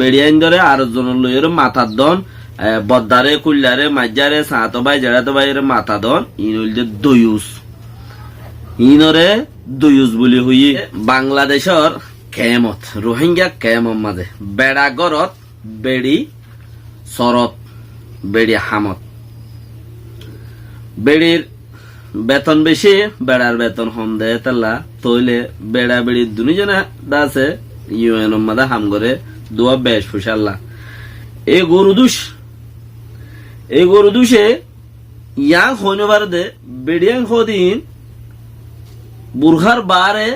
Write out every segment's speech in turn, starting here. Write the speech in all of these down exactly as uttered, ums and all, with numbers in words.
Beçiyain dóre ar zonor loiyóre mata don, e, boddaré, kuillare, maijjáre, sañto bái, zeçato báiyore mata don, iín óilde doiyus. Iínoré doiyus buli hoiyé. Bangladecór kemot, Ruáingga kemot mazé. Beça górot, beçi sorot, beçi hamot. Beçir beton beci, beçar beton hom de étalla, tóile beça beçi duní zone de asé, U N or mazé ham goré, dua bec foicálla. E goru duc, e goru duce yián hoi no fare de, beçiyain hodin burhár baáre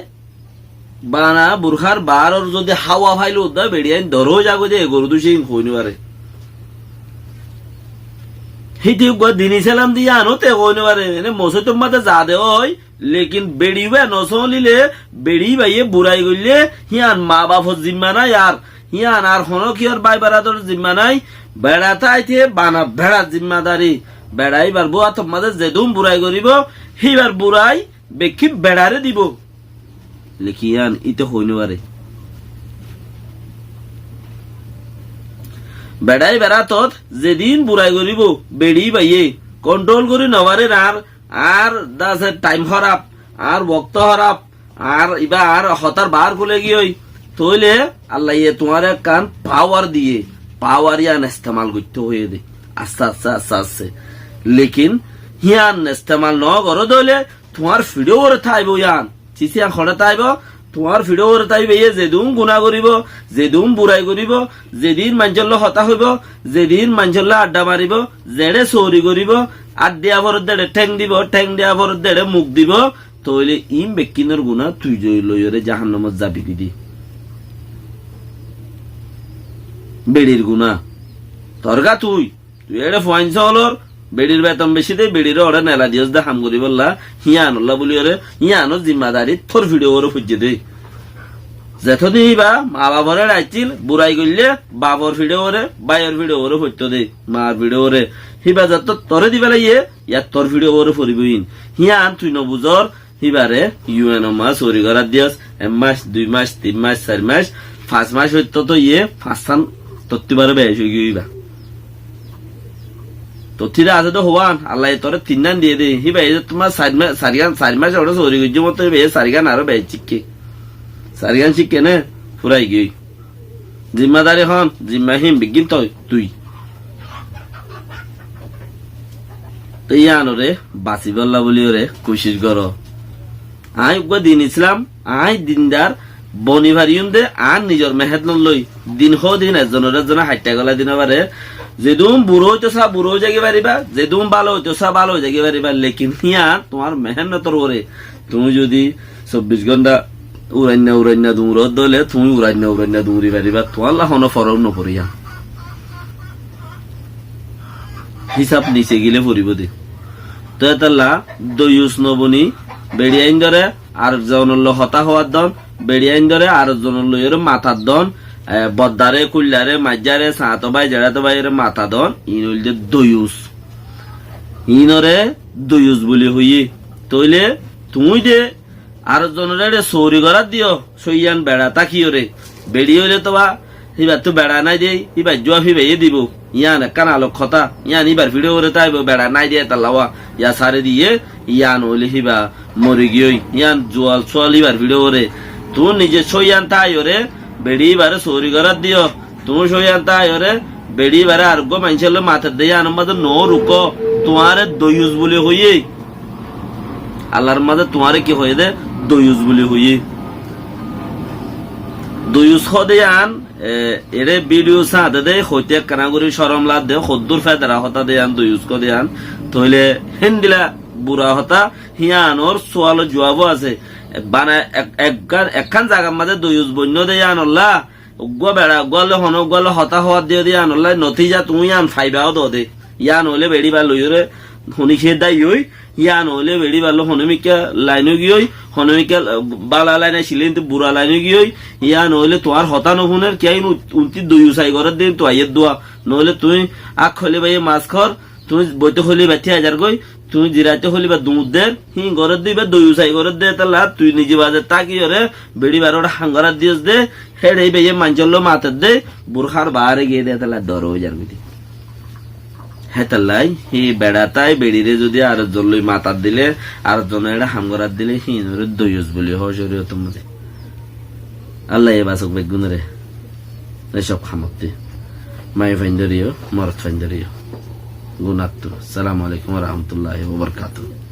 bana burhár baáror zodi háwa faile uddá beçiyain dóro zagói de, e goru duce in hoi no fare. Híte uggúa din Islam de yián ó te hoi no fare. Ene mosóitor mazé zade ói, lekin beçi íba no sóñlile, beçi íbaye burai goille, híyan ma bafor zimma nái ar, híyan ar honó kiyór bái barador zimma nái, beça táite bana beçar zimmadari, beça íbar bou átor mazé zedún burai goríbo, híbar burai bekkín beçaré dibo. Lekin yián íte hoi no fare. Beça íbar átot zedin burai goríbo, beçi íbaye kontrol gorí no farer, ar, ar de asé thaim hóraf, ar wokto hóraf, ar íba ar hotár baár kúle giyói, tóile Allaye tuáñre ekkán pawar diyé, pawar yián estemal goittó hoiyé de. Asté, asté, asté, asté. Lekin híyan estemal no goró de óile, tuáñr fiçó uore táibo yián. Sisi yián hoçé táibo, tuáñr fiçó uore táibo, íbaye zedún guná goríbo, zedún burai goríbo, zedin maincólla hotá hoibo, zedin maincólla adda maribo, zeçé sori goríbo, ad diya foredde eçé théng dibo, théng diya foredde eçé muk dibo, tóile iín bekkínor guná tui zoi loiyóre jahannamot zabi goi de. Beçir guná. Torgá tui, tui eçé fuain sóolor, beçir beton beci de, beçiré oçé nela diyós de ham goríbolla, híyanolla buliyóre, híyanor zimmadari tor fiçó uore foijjé de. Zetodin íba ma bafor eçé accíl, burai goille, bafor fiçó uore, báiyor fiçó uore foittó de, mar fiçó uore. Híba zetó toré diba laiyé, yar tor fiçó uore foribo iín. Híyan tui no buzor, híbare U N or mazé sori gorát diyós, ek mac, dui mac, tin mac, sair mac, fañs mac óitto tóiye, fañssán tottí baró bec ói giyói íba. Tottí de asé de hoán, Allaye toré tinnán diyé de, híba ei de tuáñr sair mac, sairgán, sair mac oçé sori goijjó motó híba ei sairgán aró bec cikké. Sairgán cikké né, furai giyói. Zimmadari hon, zimma hín beggín toi, tui. Te yíanoré basibálla bóliyoré kucíc goró. Aññí uggúa din Islam, aññí dindar boni fariyúm de, añár nizor mehénnot loi. Din hoó din ezzonor ezzone haiththá gola di no fare. Zedún buró óito sá buró ói zagi faribá, zedún bála óito sá bála ói zagi faribá, lekin híyan tuáñr mehénnotor uore. Tuñí zodi sobbic gónta urainna urainna duñrot dóile, tuñí urainna urainna duñri faribá, tuáñlla honó forok no foré yían. Hísab nise gile foribó de. Tói étalla doiyus no boni, beçiyain dóre ar zonor loi hotá hoóar don, beçiyain dóre ar zonor loiyoré matar don, e, boddaré, kuillare, maijjáre, sañto bái, zeçato báiyoré mata don, iín óilde doiyus. Iínoré doiyus buli hoiyé. Tóile tuñí de ar zonor eçe souri gorát diyo, sóiyan beça tákiyoré. Beçi óile toba híbattú beça nái de, híbar juwab híbaye dibo. Yían ekkán alok hotá, yían híbar fiçóre táibo, beça nái de étalla wa, ya sári diye, yían óile híba mori giyói, yían zuwal suwal híbar fiçóre. Tuñí nize sóiyan táiyoré, beçi híbaré souri gorát diyo, tuñí sóiyan táiyoré, beçi íbaré ar uggúa maincór loi mater de yíanor mazé noó rukó, tuáñre doiyus buli hoiyé. Allar mazé tuáñre ki hoiyé de? Doiyus buli hoiyé. Doiyus hoó de yían, e, eçé bídiyo saá de de, hoité ekkána gorí córom lage de, hoddúr federa hotá de yían, doiyus hoó de yían. Tóile héndila bura hotá, híanor sualor juwabó asé. Bana ek-, ekkán, ekkán zagar mazé doiyus boinno de yíanolla, uggúa beça uggúa loi honó uggúa loi hotá hoóar diyo de yíanolla notija tuñí yían faiba ó dó de. Yían óile beçi íbar loiyoré honíkka dáiyoi, yían óile beçi íbar loi honómikká lain ói giyói, honómikká, e, bála lain accíl, kintu bura lain ói giyói, yían óile tuáñr hotá no fúner, kiyá in ut-, untí doiyus ai gorát de in tuáñr dua, noóile tuñí ák hoilé báiye mas hór, tuñí boitó hoilé báiye thíya zargói, Tui ziraite hoilé íba duñr der, híin gorédde, íba doiyus ai gorédde, hétolla tui nize baade tákiyóre beçi ibare uçé ham gorát diyós de, héçe íbaye maincór loi matedde, burhár baáre giyé de, hétolla dor ói zargói de. Hétolla hí beçatai beçire zodi ar ekzon loi matat dile, ar ekzone éçe ham gorát dile, híinoré doiyus buli hoó córiyotor mazé. Allaye basók beggúnore. Éi cób hamottú. Maiyafuaindóreyo, morotfuaindóreyo. Gunáttú. Assalamu alaikum wa rahmatullahi wa barakatuhu.